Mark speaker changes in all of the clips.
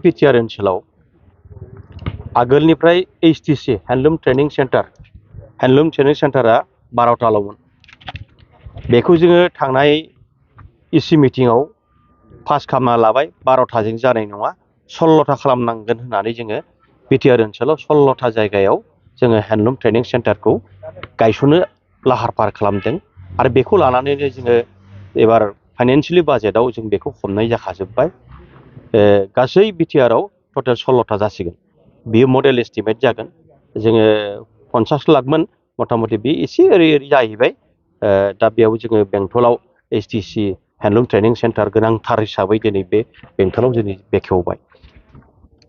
Speaker 1: BTR ओनसोलाव आगोलनिफ्राय HTC handloom training सेन्टारा 12ताल'मोन। बेखौ जोङो थांनाय इसि मिटिङाव पास खालामना लाबाय 12ताजों जानाय नङा 16ता खालामनांगोन होननानै जोङो बिटिआर ओनसोलाव 16ता जायगायाव जोङो हेन्डलुम ट्रेनिं सेन्टारखौ गायसननो लाहार फाहार खालामदों आरो बेखौ लानानैनो जोङो एबार फाइनान्सियेलि बाजेटआव जों बेखौ हमनाय जाखाजोब्बाय। गासै बिटिआरआव टटेल 16ता जासिगोन। बियो मडेल एस्टिमेट जागोन। जोङो 50 लाखमोन मथा मथि बे एसे ओरै जाहैबाय। दा बेयाव जोङो बेंटलाव HTC हेन्डलुम ट्रेनिं सेन्टार गोनांथार हिसाबै दिनै बे बेंटलाव दिनै बेखेवबाय।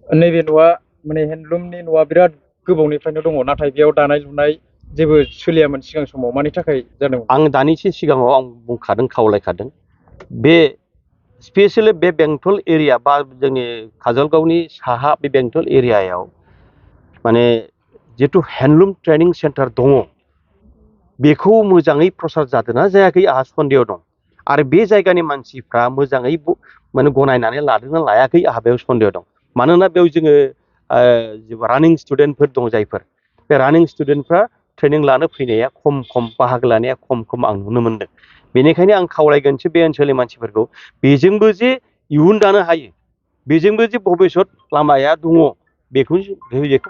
Speaker 2: नैबे न'आ माने हेन्डलुमनि न'आ बिराद गोबावनिफ्रायनो दङ, नाथाय बेयाव दानाय लुनाय जेबो सोलियामोन सिगां समाव। मानि थाखाय जादोंमोन?
Speaker 1: आं दानिसो सिगाङाव आं बुंखादों, खावलायखादों। बे स्पेसियेलि बे बेंटल एरिया बा जोंनि काजलगावनि साहा बे बेंटल एरियायाव माने जिथु हेन्डलुम ट्रेनिं सेन्टार दङ बेखौ मोजाङै प्रसार जादोंना जायाखै आंहा सन्देह दं। आरो बे जायगानि मानसिफ्रा मोजाङै माने गनायनानै लादोंना लायाखै आंहा बेयाव सन्देह दं। मानोना बेयाव जोङो रानिं स्टुडेन्टफोर दं, जायफोर बे रानिं स्टुडेन्टफ्रा ट्रेनिं लानो फैनाया खम बाहागो लानाया खम आं नुनो मोनदों। बेनिखायनो आं खावलायगोनसो बे ओनसोलनि मानसिफोरखौ, बेजोंबो जे इयुन दानो हायो, बेजोंबो जे भबिसत लामाया दङ, बेखौ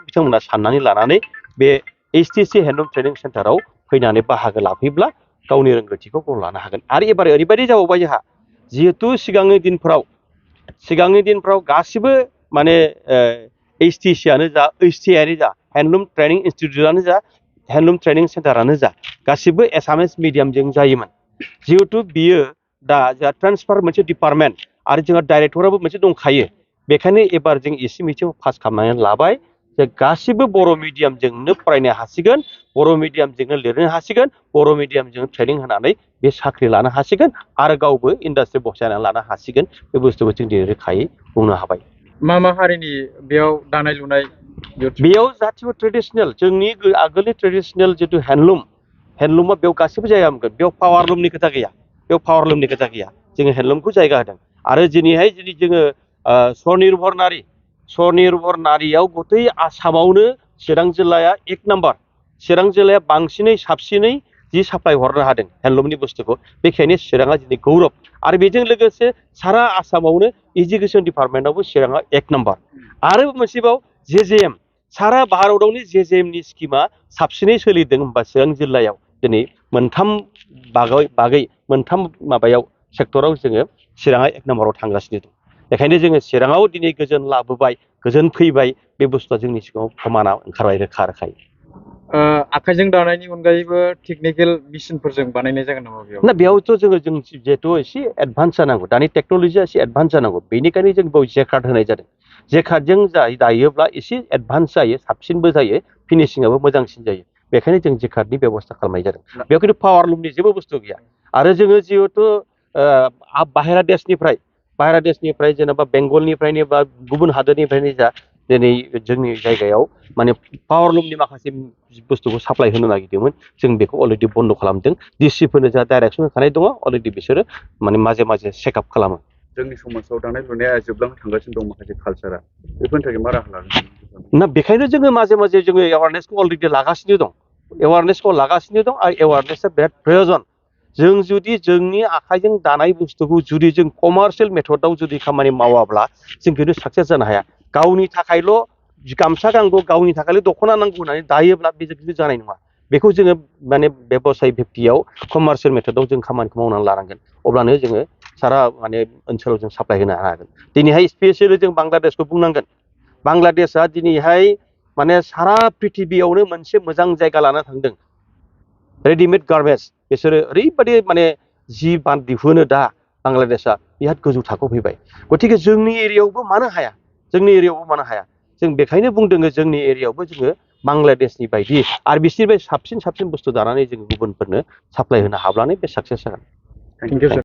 Speaker 1: बिथांमोना साननानै लानानै बे HTC हेन्डलुम ट्रेनिं सेन्टाराव फैनानै बाहागो लाफैब्ला गावनि रोंगौथिखौ गाव लानो हागोन। आरो एबार ओरैबायदि जाबावबाय जोंहा, जिहेथु सिगांनि दिनफ्राव गासिबो माने HTCआनो जा हेन्डलुम ट्रेनिं इनस्टिटिउटआनो जा हेन्डलुम ट्रेनिं सेन्टारानो जा गासिबो एसामिस मिडियामजों जायोमोन। जिहेथु बियो दा जोंहा ट्रान्सफार मोनसे डिपार्टमेन्ट आरो जोंहा डाइरेक्टराबो मोनसे दंखायो। बेखायनो एबार जों एसे मिथिङाव पास खालामनानै लाबाय जे गासिबो बर' मिडियामजोंनो फरायनो हासिगोन, बर' मिडियामजोंनो लिरनो हासिगोन, बर' मिडियामजों ट्रेनिं होनानै बे साख्रि लानो हासिगोन आरो गावबो इन्डास्ट्रि बसायनानै लानो हासिगोन। बे बुस्थुखौ जों दिनै रोखायै बुंनो हाबाय।
Speaker 2: मा हारिनि बेयाव दानाय लुनाय?
Speaker 1: बेयाव जाथिबो ट्रेडिसनेल, जोंनि आगोलनि ट्रेडिसनेल जिथु हेन्डलुमा बेयाव गासिबो जायगा मोनगोन। बेयाव पावारलुमनि खोथा गैया, जोङो हेन्डलुमखौ जायगा होदों। आरो दिनैहाय जुदि जोङो स्वनिर्भर नारियाव गथै आसामावनो चिरां जिल्लाया 1 नाम्बार। चिरां जिल्लाया बांसिनै साबसिनै जि साप्लाय हरनो हादों हेन्डलुमनि बुस्थुखौ, बेखायनो चिराङा दिनै गौरब। आरो बेजों लोगोसे सारा आसामावनो इडुकेसन डिपार्टमेन्टआवबो चिराङा 1 नाम्बार। आरो मोनसेबाव JJM, सारा भारतआवनो JJMनि स्किमा साबसिनै सोलिदों होनबा चिरां जिल्लायाव दिनै मोनथाम माबायाव सेक्टराव जोङो चिराङा 1 नाम्बाराव थांगासिनो दं। बेखायनो जोङो चिराङाव दिनै गोजोन लाबोबाय, गोजोन फैबाय। बे बुस्थुआ जोंनि सिगाङाव प्रमाना ओंखारबाय रोखायै।
Speaker 2: आखाइजों दानायनि अनगायैबो टेकनिकेल मेसिनफोरजों बानायनाय जागोन नामा बेयाव?
Speaker 1: ना, बेयावथ' जों जिहेथु एसे एडभान्स जानांगौ, दानि टेक्न'लजिया एसे एडभान्स जानांगौ, बेनिखायनो जों बेयाव जेकार्ड होनाय जादों। जेकार्डजों दायोब्ला एसे एडभान्स जायो, साबसिनबो जायो, फिनिशिंआबो मोजांसिन जायो। बेखायनो जों जेकार्डनि बेब'स्था खालामनाय जादों। बेयाव खिन्थु पावारलुमनि जेबो बुस्थु गैया। आरो जोङो जिहेथु बाहेरा देशनिफ्राय जेनेबा बेंगलनिफ्रायनो बा गुबुन हादोरनिफ्रायनो जा दिनै जोंनि जायगायाव माने पावारलुमनि माखासे बुस्थुखौ साप्लाय होनो नागिरदोंमोन, जों बेखौ अलरेडि बन्द' खालामदों। डिसिफोरनो जा डाइरेक्सन होखानाय दङ, अलरेडि बिसोरो माने माजे चेकआप खालामो।
Speaker 3: जोंनि समाजाव दानाय लुनाया जोबलांनो थांगासिनो दं, माखासे कालसारा, बेफोरनि थाखाय मा राहा लागोन?
Speaker 1: ना, बेखायनो जोङो माजे जोङो एवारनेसखौ अलरेडि लागासिनो दं। आरो एवारनेसआ बिराद प्रयजन। जों जुदि जोंनि आखाइजों दानाय बुस्थुखौ जुदि जों कमार्शियेल मेथडआव जुदि खामानि मावाब्ला जों खिन्थु साक्सेस जानो हाया। गावनि थाखायल' गामसा नांगौ, गावनि थाखायल' दख'ना नांगौ होननानै दायोब्ला बे खिन्थु जानाय नङा। बेखौ जोङो माने बेबसाय भित्तियाव कमार्शियेल मेथडआव जों खामानिखौ मावनानै लानांगोन। अब्लानो जोङो सारा माने ओनसोलाव जों साप्लाय होनो हागोन। दिनैहाय स्पेसियेलि जों बांलादेशखौ बुंनांगोन। बांलादेशआ दिनैहाय माने सारा प्रिथिबियावनो मोनसे मोजां जायगा लाना थांदों। रेडिमेड गार्मेन्ट्स, बिसोरो ओरैबायदि माने जि दिहुनो दा बांलादेशआ बिराद गोजौ थाखोआव फैबाय। गतिके जोंनि एरियायावबो मानो हाया? जों बेखायनो बुंदों जोंनि एरियायावबो जोङो बांलादेशनि बायदि आरो बिसोरनिफ्राय साबसिन बुस्थु दानानै जोङो गुबुनफोरनो साप्लाय होनो हाब्लानो बे साक्सेस जागोन।
Speaker 2: Thank you sir.